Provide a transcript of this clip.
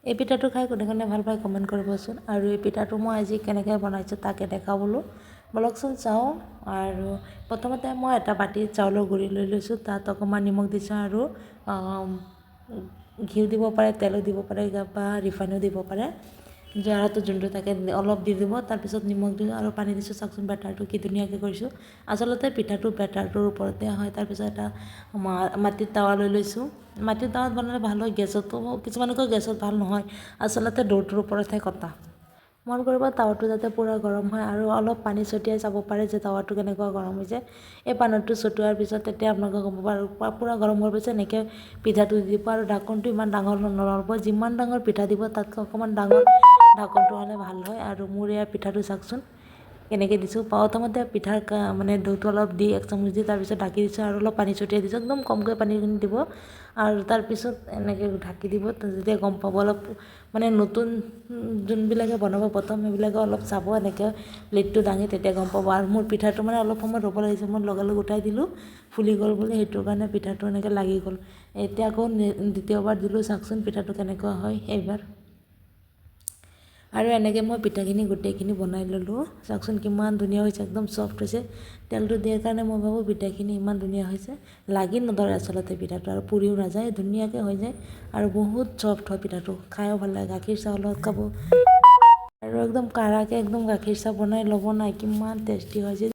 এই পিঠাটো খাই কোনে কোনে ভাল পায় কমেণ্ট কৰিবচোন। আৰু এই পিঠাটো মই আজি কেনেকৈ বনাইছোঁ তাকে দেখাওঁ বোলো, ব'লকচোন চাওঁ। আৰু প্ৰথমতে মই এটা বাতিত চাউলৰ গুড়ি লৈ লৈছোঁ, তাত অকণমান নিমখ দিছোঁ আৰু ঘিউ দিব পাৰে, তেলো দিব পাৰে বা ৰিফাইনো দিব পাৰে, যাৰ যোনটো থাকে অলপ দি দিব। তাৰপিছত নিমখ দিছোঁ আৰু পানী দিছোঁ। চাওকচোন বেটাৰটো কি ধুনীয়াকৈ কৰিছোঁ। আচলতে পিঠাটো বেটাৰটোৰ ওপৰতে হয়। তাৰপিছত এটা মাটিৰ তাৱা লৈ লৈছোঁ। মাটিৰ তাৱাত বনালে ভাল হয়, গেছতো কিছুমানে কয় গেছত ভাল নহয়। আচলতে দৌটোৰ ওপৰতহে কথা। মন কৰিব তাৱাটো যাতে পূৰা গৰম হয় আৰু অলপ পানী ছটিয়াই চাব পাৰে যে তাৱাটো কেনেকুৱা গৰম হৈছে। এই পানীটো ছটিওৱাৰ পিছত তেতিয়া আপোনালোকে গম পাব আৰু পূৰা গৰম হোৱাৰ পিছত এনেকৈ পিঠাটো দি দিব। আৰু ঢাকনটো ইমান ডাঙৰ নল'ব, যিমান ডাঙৰ পিঠা দিব তাতকৈ অকণমান ডাঙৰ ঢাকনটো হ'লে ভাল হয়। আৰু মোৰ এয়া পিঠাটো চাওকচোন কেনেকৈ দিছোঁ। প্ৰথমতে পিঠাৰ মানে দৈটো অলপ দি এক চামুচ দি তাৰপিছত ঢাকি দিছোঁ আৰু অলপ পানী ছটিয়াই দিছোঁ। একদম কমকৈ পানীখিনি দিব আৰু তাৰপিছত এনেকৈ ঢাকি দিব। যেতিয়া গম পাব অলপ মানে নতুন যোনবিলাকে বনাব প্ৰথম, সেইবিলাকে অলপ চাব এনেকৈ প্লেটটো দাঙি, তেতিয়া গম পাব। আৰু মোৰ পিঠাটো মানে অলপ সময় ৰ'ব লাগিছে, মই লগে লগে উঠাই দিলোঁ, ফুলি গ'ল বুলি, সেইটো কাৰণে পিঠাটো এনেকৈ লাগি গ'ল। এতিয়া আকৌ দ্বিতীয়বাৰ দিলোঁ, চাওকচোন পিঠাটো কেনেকুৱা হয় এইবাৰ। আৰু এনেকৈ মই পিঠাখিনি গোটেইখিনি বনাই ল'লোঁ। চাওকচোন কিমান ধুনীয়া হৈছে, একদম চফ্ট হৈছে। তেলটো দিয়াৰ কাৰণে মই ভাবোঁ পিঠাখিনি ইমান ধুনীয়া হৈছে। লাগি নধৰে আচলতে পিঠাটো আৰু পুৰিও নাযায়, ধুনীয়াকৈ হৈ যায় আৰু বহুত চফ্ট হয় পিঠাটো। খায়ো ভাল লাগে, গাখীৰ চাহৰ লগত খাব আৰু একদম কাঢ়াকৈ একদম গাখীৰ চাহ বনাই ল'ব নাই, কিমান টেষ্টি হয় যে।